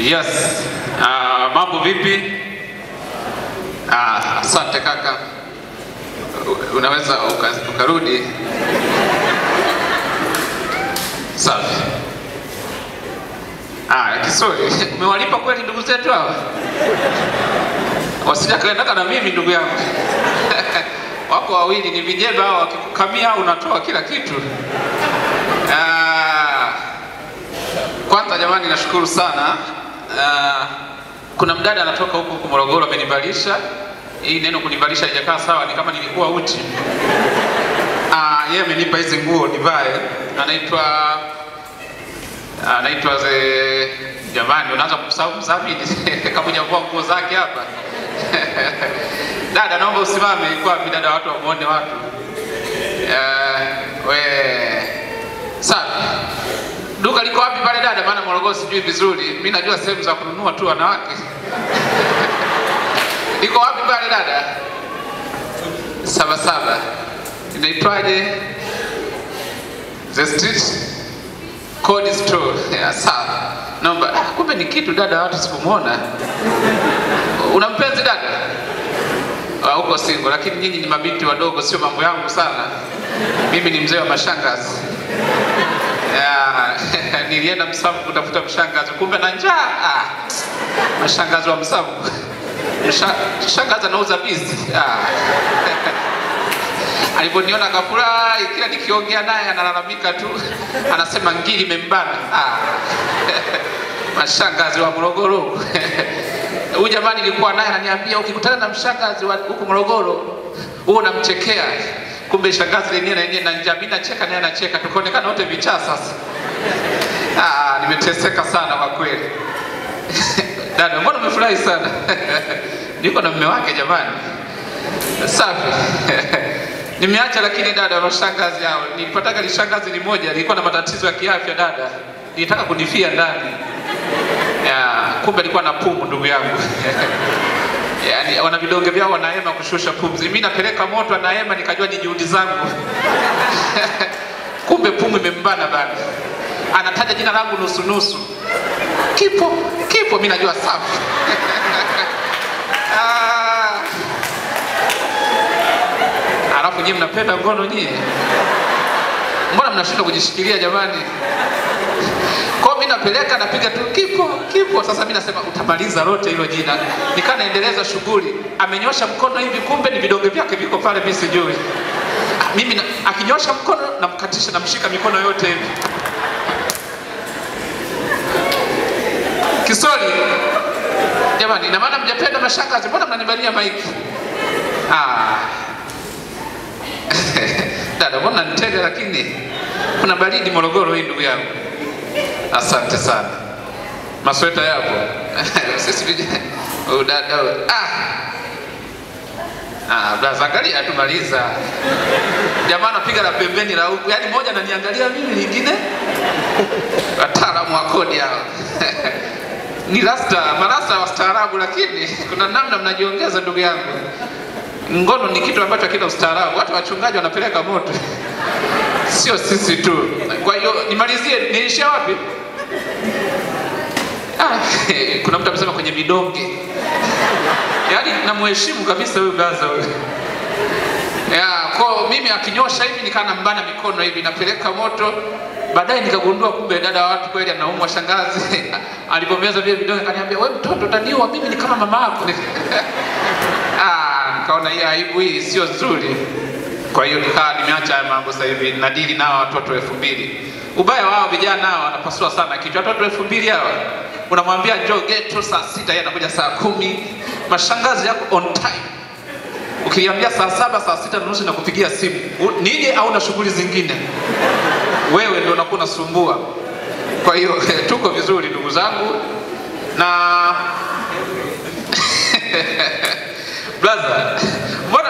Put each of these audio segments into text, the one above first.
Yes. Mambo vipi? Asante kaka. Unaweza ukarudi. Safi. Kisori, umewalipa kweli ndugu zetu hawa? Wasija kaendaka na mimi ndugu yangu. Wako wawili ni vijeba hao, wakikukamia unatoa kila kitu. Kwanza jamani nashukuru sana. Kuna mdada anatoka huko huko Morogoro amenivalisha. Hii neno kunivalisha haijakaa sawa, ni kama nilikuwa uchi. Yeye amenipa hizi nguo nivae. Anaitwa ze jamani, unaanza kumsahau mzamini kama hujavua nguo zake hapa. Dada naomba usimame, kwa dada watu wamuone watu. We safi. Duka liko wapi pale dada? Maana Morogoro sijui vizuri. Mimi najua sehemu za kununua tu wanawake. Liko wapi pale dada? 77. Inaitwaje? The Street Code Store. Yeah, sawa. Naomba, kumbe ni kitu dada watu sikumuona. Una mpenzi dada? Uko single, lakini nyinyi ni mabinti wadogo, sio mambo yangu sana. Mimi ni mzee wa mashangazi. Nilienda Msamvu kutafuta mshangazi, kumbe na njaa. Mashangazi wa Msamvu. Mshangazi anauza bizi. Aliponiona akafurahi, kila nikiongea naye analalamika tu. Anasema ngili imembana. Mashangazi wa Morogoro. Huyu jamani nilikuwa naye ananiambia ukikutana na mshangazi wa huko Morogoro, wewe unamchekea. Kumbe shangazi lenyewe na yeye na njaa, mimi nacheka naye anacheka, tukaonekana wote vichaa sasa. Nimeteseka sana kwa kweli. Dada, mbona umefurahi sana? Niko na mume wake jamani. Safi. Nimeacha lakini dada mashangazi hao. Nilipataka lishangazi limoja, lilikuwa na matatizo ya kiafya dada. Nilitaka kunifia ndani. Kumbe alikuwa na pumu ndugu yangu. Yaani wana vidonge vyao wanaema kushusha pumzi. Mimi napeleka moto anaema, nikajua ni juhudi zangu. Kumbe pumu imembana bana. Anataja jina langu nusu nusu. Kipo, kipo, mimi najua safi. Alafu nyinyi mnapenda ngono nyinyi. Mbona mnashindwa kujishikilia jamani? Kwa mimi napeleka napiga tu kipo, kipo. Sasa mimi nasema utamaliza lote hilo jina. Nikaa naendeleza shughuli. Amenyosha mkono hivi, kumbe ni vidonge vyake viko pale, mimi sijui. Mimi akinyosha mkono namkatisha, namshika mikono yote hivi. Kisori. Jamani, ina maana mjapenda mashangazi, mbona mnanibania maiki? Dada, mbona nitega lakini kuna baridi Morogoro hii ndugu yangu. Asante sana. Masweta yapo. Sisi vijana. Dada. Blaza angalia tumaliza. Jamaa anapiga la pembeni la huku. Yaani mmoja ananiangalia mimi, nyingine wataalamu wa kodi hao. Ni rasta, marasta wastaarabu, lakini kuna namna mnajiongeza ndugu yangu. Ngono ni kitu ambacho hakina ustaarabu. Watu wachungaji wanapeleka moto. Sio sisi tu. Kwa hiyo nimalizie, niishia wapi? Kuna mtu amesema kwenye vidonge. Yaani namuheshimu kabisa huyu blaza huyu. Kwa mimi akinyosha hivi nikaa nambana mikono hivi napeleka moto. Baadaye nikagundua kumbe dada wa watu kweli anaumwa shangazi. Alipomeza vile vidonge akaniambia, "Wewe mtoto utaniua, mimi ni kama mama yako." Nikaona hii aibu hii sio nzuri. Kwa hiyo nikaa nimeacha haya mambo sasa hivi, nadili nao watoto 2000. Ubaya wao vijana hao wanapasua sana kichwa. Watoto 2000 hao. Unamwambia njoo ghetto saa 6, yeye anakuja saa 10. Mashangazi yako on time. Ukiliambia saa 7, saa 6:30 na kupigia simu, nije au na shughuli zingine? Wewe ndio unakuwa unasumbua. Kwa hiyo tuko vizuri ndugu zangu. Na brother, mbona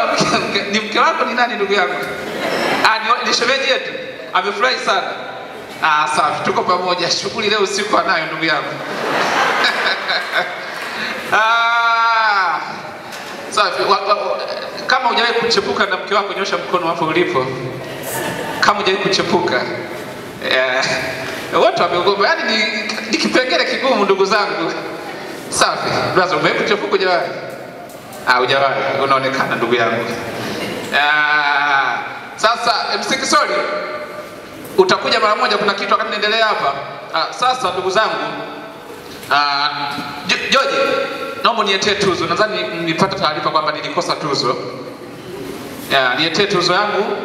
ni mke wako ni nani ndugu yangu? Ni shemeji yetu. Amefurahi sana. Safi, tuko pamoja. Shughuli leo usiku anayo ndugu yangu. Safi. Kama hujawahi kuchepuka na mke wako, nyosha mkono hapo ulipo. Kama hujawahi kuchepuka. Wote wameogopa. Yaani ni kipengele kigumu ndugu zangu. Safi. Brother, umekuchafuka jamani? Ah, hujawahi. Unaonekana ndugu yangu. Sasa MC Kisoli utakuja mara moja, kuna kitu wakati naendelea hapa. Sasa ndugu zangu, George, naomba niletee tuzo. Nadhani nilipata taarifa kwamba nilikosa tuzo. Niletee tuzo yangu.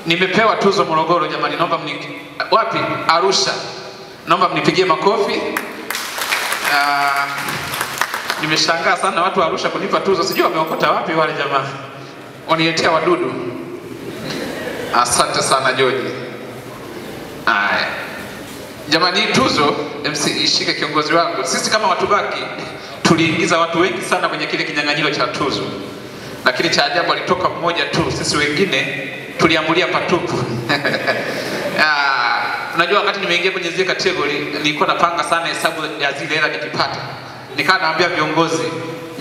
Nimepewa tuzo Morogoro jamani, naomba wapi? Arusha. Naomba mnipigie makofi. Nimeshangaa sana watu wa Arusha kunipa tuzo. Sijui wameokota wapi wale jamaa. Waniletea wadudu. Asante sana George. Haya. Jamani, tuzo MC ishike kiongozi wangu. Sisi kama watu baki tuliingiza watu wengi sana kwenye kile kinyang'anyiro cha tuzo. Lakini cha ajabu alitoka mmoja tu, sisi wengine tuliambulia patupu. Unajua wakati nimeingia kwenye zile category nilikuwa napanga sana hesabu ya zile hela nikipata. Nikawa naambia viongozi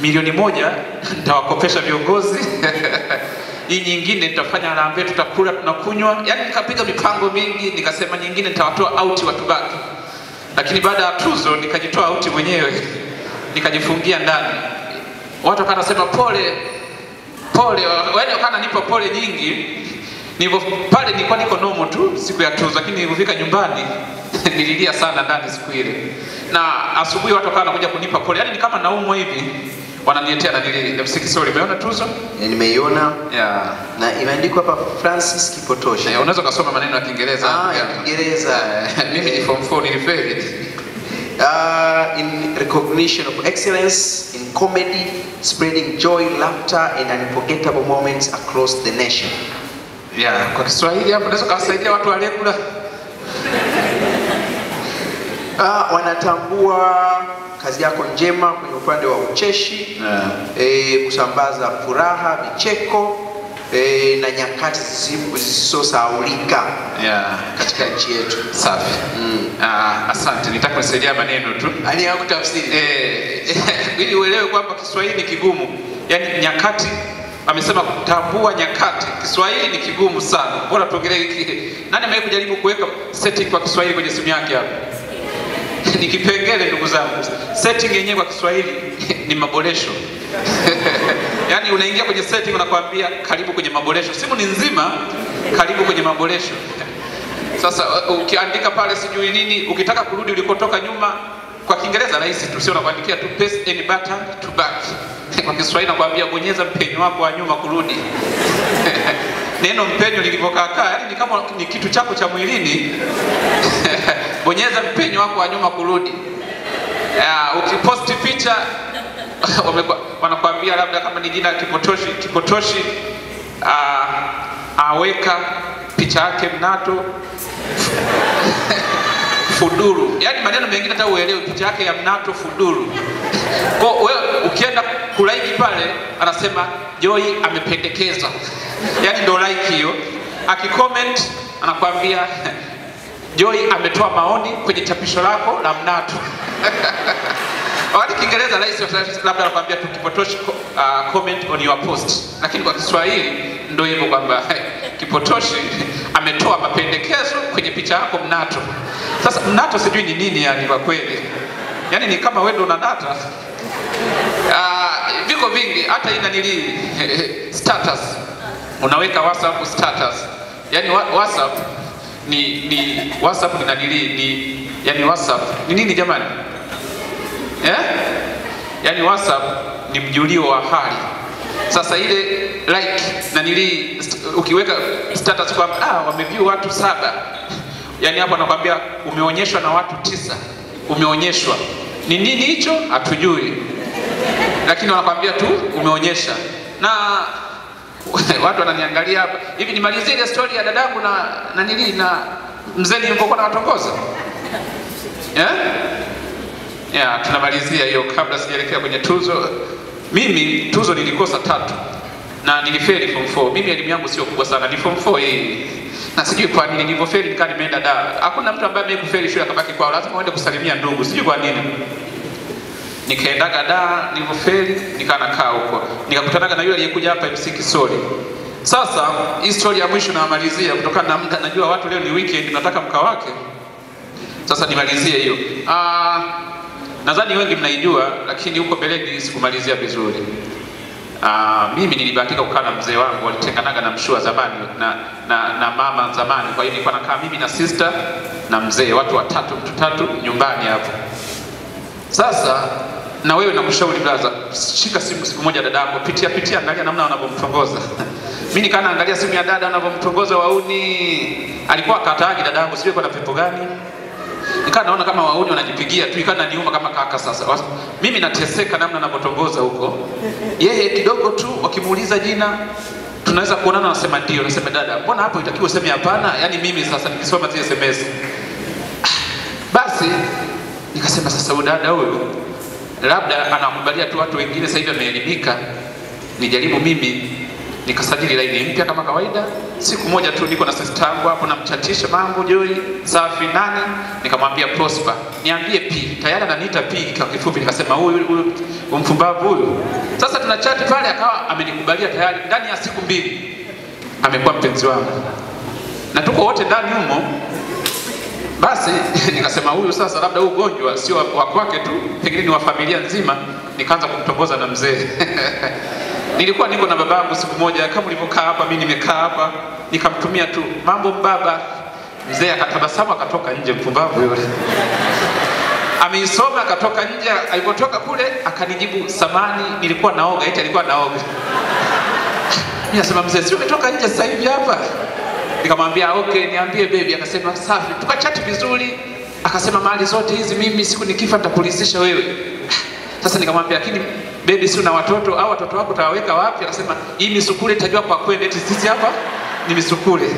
1,000,000 nitawakopesha viongozi. Hii nyingine nitafanya harambee, tutakula tunakunywa. Yaani nikapiga mipango mingi, nikasema nyingine nitawatoa out watu baki. Lakini baada ya tuzo nikajitoa out mwenyewe. Nikajifungia ndani. Watu wakasema pole pole, yaani wakanipa pole nyingi. Nilipo pale nilikuwa niko normal tu siku ya tuzo, lakini nilipofika nyumbani nililia sana ndani siku ile. Na asubuhi watu wakawa wanakuja kunipa pole. Yaani ni kama naumwa hivi. Wananiletea na nili MC Kisoli, umeona tuzo? Nimeiona. Yeah. Na imeandikwa hapa Francis Kipotosha. Yeah, unaweza kusoma maneno ya Kiingereza. Ya Kiingereza. Mimi ni form 4 nilifeli. In recognition of excellence in comedy, spreading joy, laughter and unforgettable moments across the nation. Yeah, kwa Kiswahili hapo unaweza kusaidia watu walekula. Wanatambua kazi yako njema kwenye upande wa ucheshi, kusambaza furaha, vicheko, na nyakati zisizosahaulika katika nchi yetu. Safi. Asante, nitaka kusaidia maneno tu. Ani hakutafsiri. Ili uelewe kwamba Kiswahili ni kigumu. Yaani nyakati, amesema kutambua nyakati. Kiswahili ni kigumu sana. Bora tuongelee hiki. Nani amewahi kujaribu kuweka setting kwa Kiswahili kwenye simu yake hapa? Ni kipengele ndugu zangu. Setting yenyewe kwa Kiswahili ni maboresho. Yaani unaingia kwenye setting unakuambia karibu kwenye maboresho. Simu ni nzima, karibu kwenye maboresho. Sasa ukiandika pale sijui nini, ukitaka kurudi ulikotoka nyuma, kwa Kiingereza rahisi tu, sio unakuandikia tu press any button to back. Kwa Kiswahili nakwambia bonyeza mpenyo wako wa nyuma kurudi. Neno mpenyo lilivyokaa, yaani ni kama ni kitu chako cha mwilini. Bonyeza mpenyo wako wa nyuma kurudi. Ukiposti picha wanakuambia labda kama ni jina Kipotoshi, Kipotoshi aweka picha yake mnato fuduru. Yaani maneno mengine hata uelewe, picha yake ya mnato fuduru. Kwa wewe ukienda kulike pale anasema Joy amependekeza. Yaani ndio like hiyo. Akicomment anakuambia Joy ametoa maoni kwenye chapisho lako la mnato. Wakati Kiingereza rahisi labda anakuambia tu Kipotoshi comment on your post. Lakini kwa Kiswahili ndio hivyo kwamba Kipotoshi ametoa mapendekezo kwenye picha yako mnato. Sasa mnato sijui ni nini yani kwa kweli. Yaani ni kama wewe ndio una data. Viko vingi hata ina nili status. Unaweka WhatsApp status. Yaani WhatsApp ni WhatsApp ni nanili ni yani WhatsApp ni nini jamani? Yaani WhatsApp ni mjulio wa hali. Sasa ile like na nili ukiweka status kwamba wameview watu 7. Yaani hapo anakuambia umeonyeshwa na watu 9. Umeonyeshwa. Ni nini hicho? Hatujui. Lakini wanakuambia tu umeonyesha. Na watu wananiangalia hapa. Hivi nimalizie ile story ya dadangu na nili na mzee nilipokuwa nawatongoza. Yeah, tunamalizia hiyo kabla sijaelekea kwenye tuzo. Mimi tuzo nilikosa 3 na nilifeli form 4. Mimi elimu yangu sio kubwa sana, ni form 4 hii. Na sijui kwa nini nilipofeli nikaa nimeenda da. Hakuna mtu ambaye amekufeli shule akabaki kwao, lazima uende kusalimia ndugu. Sijui kwa nini. Nikaendaga da, nilipofeli nikaa nakaa huko. Nikakutanaga na yule aliyekuja hapa MC Kisoli. Sasa hii story ya mwisho namalizia kutokana na muda, najua watu leo ni weekend nataka mkawake. Sasa nimalizie hiyo. Nadhani wengi mnaijua, lakini huko mbeleni sikumalizia vizuri. Mimi nilibahatika kukaa na mzee wangu, walitenganaga na mshua zamani na mama zamani. Kwa hiyo nilikuwa nakaa mimi na sister na mzee, watu watatu, mtu tatu nyumbani hapo. Sasa na wewe nakushauri brother, shika simu siku moja dadako, pitia pitia, angalia namna wanavyomtongoza. Mimi nikaa naangalia simu ya dada wanavyomtongoza wauni. Alikuwa kataagi dadangu, sijui kwa na pepo gani. Nikaa naona kama wauni wanajipigia tu, ikaa naniuma kama kaka sasa. Mimi nateseka namna anavyotongoza huko. Yeye kidogo tu wakimuuliza jina tunaweza kuonana, anasema ndio. Nasema dada, mbona hapo itakiwa useme hapana? Yaani mimi sasa nikisoma zile SMS. Basi nikasema sasa huyu dada huyu labda anakubalia tu watu wengine, sasa hivi ameelimika, nijaribu mimi. Nikasajili laini mpya kama kawaida. Siku moja tu niko na sister yangu hapo, namchatisha mambo Joy safi nani, nikamwambia Prosper niambie P, tayari ananiita P kwa kifupi. Nikasema huyu mfumbavu huyu. Sasa tunachati pale, akawa amenikubalia tayari. Ndani ya siku 2 amekuwa mpenzi wangu na tuko wote ndani humo. Basi nikasema huyu sasa labda huu ugonjwa sio wa kwake tu, pengine ni wa familia nzima. Nikaanza kumtongoza na mzee. Nilikuwa niko na babangu siku moja, kama ulivyokaa hapa mimi nimekaa hapa, nikamtumia tu mambo mbaba. Mzee akatabasamu akatoka nje, mpumbavu yule. Ameisoma akatoka nje, alipotoka kule akanijibu samani, nilikuwa naoga, eti alikuwa naoga. Mimi nasema mzee, si umetoka nje sasa hivi hapa? Nikamwambia okay, niambie baby. Akasema safi. Tukachati vizuri. Akasema mali zote hizi mimi siku nikifa nitakulizisha wewe. Sasa nikamwambia lakini baby, si una watoto au watoto wako utawaweka wapi? Akasema hii misukule itajua kwa kwenda, eti sisi hapa ni misukule.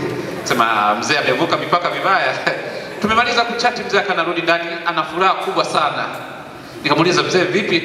Sema mzee amevuka mipaka vibaya. Tumemaliza kuchati, mzee akanarudi ndani ana furaha kubwa sana. Nikamuuliza mzee vipi?